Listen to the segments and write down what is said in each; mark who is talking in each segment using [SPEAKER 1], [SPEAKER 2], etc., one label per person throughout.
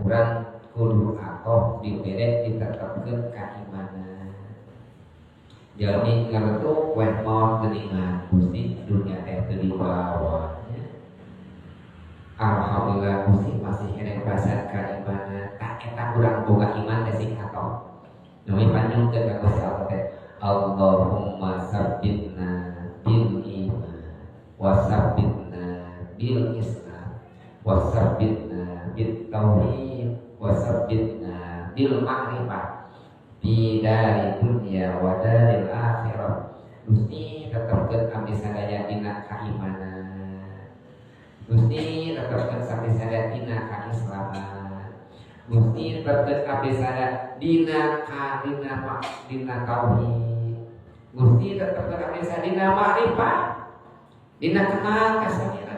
[SPEAKER 1] Urang kudu atoh dibere ditetepkeun kaimanan. Jalmi ngaretuk weh maot geuningan, Gusti, dunia teh teu dibawa. Alhamdulillah, Gusti, masih keneh basan kaimanan. Tah, eta urang boga iman teh sing atoh. Nami panyungkeun ka Gusti Allah teh, Allahumma sabbitna bil iman wa sabbitna bil Islam wa sabbitna bit tauhid wa sabbitna bil ma'rifah di dari dunia wa daril akhirah. Gusti, tetepkeun abdi sadaya dina kaimanan. Gusti, tetepkeun abdi sadaya dina kaislaman. Gusti, tetepkeun abdi sadaya dina ka dina mak dina tauhid. Gusti, tetepkeun abdi sadaya dina ma'rifah, dina kenal ka salira.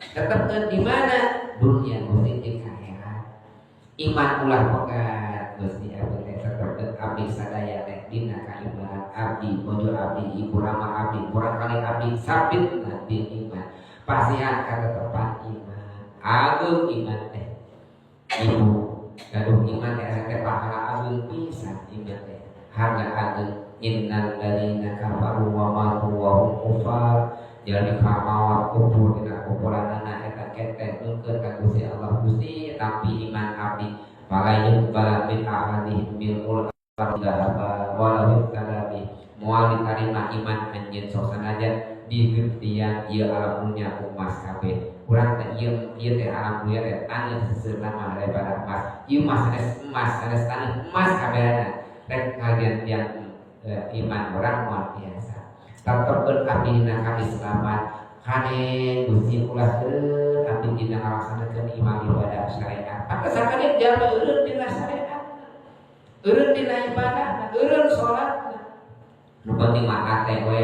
[SPEAKER 1] Tetepkeun di mana dunia, Gusti, di akhirat. Iman ulah pegat, Gusti. Abdi teh tetepkeun abdi sadaya teh dina kaimanan. Abdi, bojo abdi, ibu rama abdi, murangkalih abdi, sabit di iman, pasihan katetepan iman. Agung iman teh, Ibu. Gaduh iman teh teh pahala agung pisan. Iman teh harga agung. Innal ladzina kafaru wa matu wa hum kufar. Jalmi kamawat kubur dina kuburanana eta kete nungkeun ka Gusti Allah, "Gusti, tampi iman abdi." Fala yuqbala min ahadihim mil'ul ardi dzahaba walau iftada bih. Moal ditarima iman anjeun sok sanajan digentian ieu alam dunia ku emas kabeh. Urang teh ieu ieu teh alam dunia teh taneuh seuseurna mah daripada emas. Ieu emas sanes emas, sanes taneuh emas kabehna rek ngagantian iman urang moal biasa. Tetepkeun abdi dina kaislaman kade, Gusti. Ulah eureun abdi dina ngalaksanakeun iman ibadah syariat. Pantesan kade jalma eureun dina syariat, eureun dina ibadah, eureun salat. Nu penting mah hate we,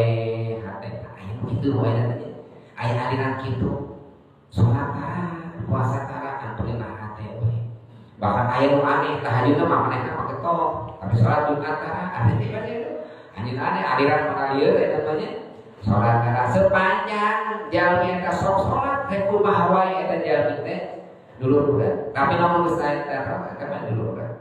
[SPEAKER 1] hate aya kitu we. Nanti aya aliran kitu, salat tara, puasa tara, anu penting mah hate we. Bahkan aya nu aneh, tahajudna mah manehna make top, tapi salat Jumat tara. Aneh tiba itu anjing, aneh aliran mana lieur teh namanya. Salat tara, sepanjang jalmi eta sok salat teh kumaha wae eta jalmi teh dulur urang. Tapi lamun geus lain eta eta mah dulur urang.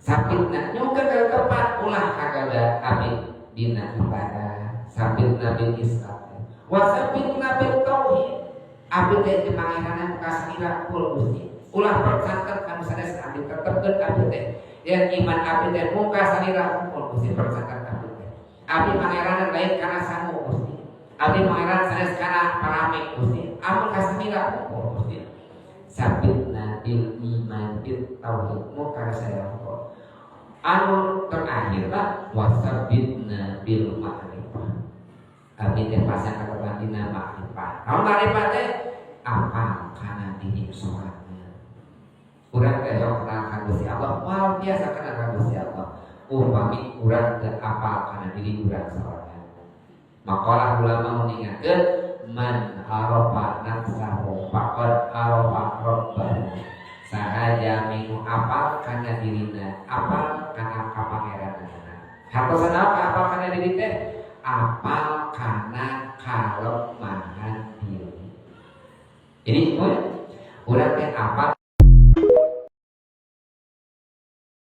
[SPEAKER 1] Sabitna nyungkeun ka tempat ulah kagada abdi dina ibadah. Sabitna bil Islam wa sabitna bil tauhid. Abdi teh di pangeranan kasalira kul, Gusti. Ulah percanten kanu sanes abdi. Tetepkeun abdi teh yang iman abdi teh muka salira kul, Gusti. Percanten abdi teh, abdi pangeranan lain kana sangu, Gusti. Abdi pangeran sanes kana parame, Gusti. Amun kasalira kul, Gusti. Sabitna bil iman bil tauhid muka kasalira kul. Anu terakhir lah, wasabitna bil ma'rifah. Abdi teh pasang kata dina ma'rifah. Naon ma'rifah teh? Apal kana diri sorangan. Urang teh yang kenal ka Gusti Allah, moal biasa kenal ka Gusti Allah upami urang teu apal kana diri urang sorangan. Makalah ulama mengingatkan, man arafa nafsahu faqad arafa rabbahu. Saha jalmi nu apal kana dirina, apal kana kapangeranana. Hartosna apal kana diri teh apal kana kalemahan diri. Jadi urang teh apal